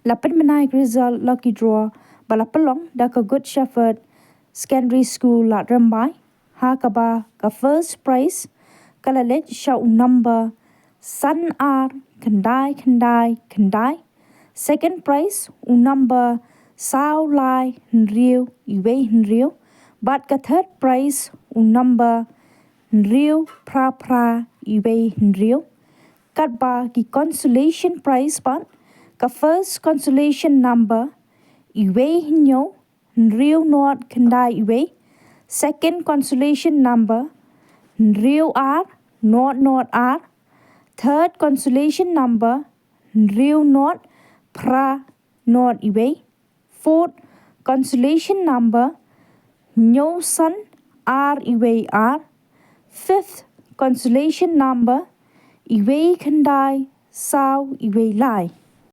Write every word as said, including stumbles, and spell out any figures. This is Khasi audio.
La pynbna ïa ka result lucky draw ba la pynlong da ka Good Shepherd Secondary School Ladrymbai, ha kaba ka first prize ka la leit sha u number san ar khyndai khyndai khyndai, second prize u number saw lai hynriew wei hynriew, bad ka third prize u number hynriew phra phra wei hynriew. Katba ki consolation prize pat, ka first consolation number wei hynñiew hynriew not khyndai wei, second consolation number hynriew ar not not ar, third consolation number hynriew not phra not wei, fourth consolation number hynñiew san ar wei ar, fifth consolation number wei khyndai saw wei lai.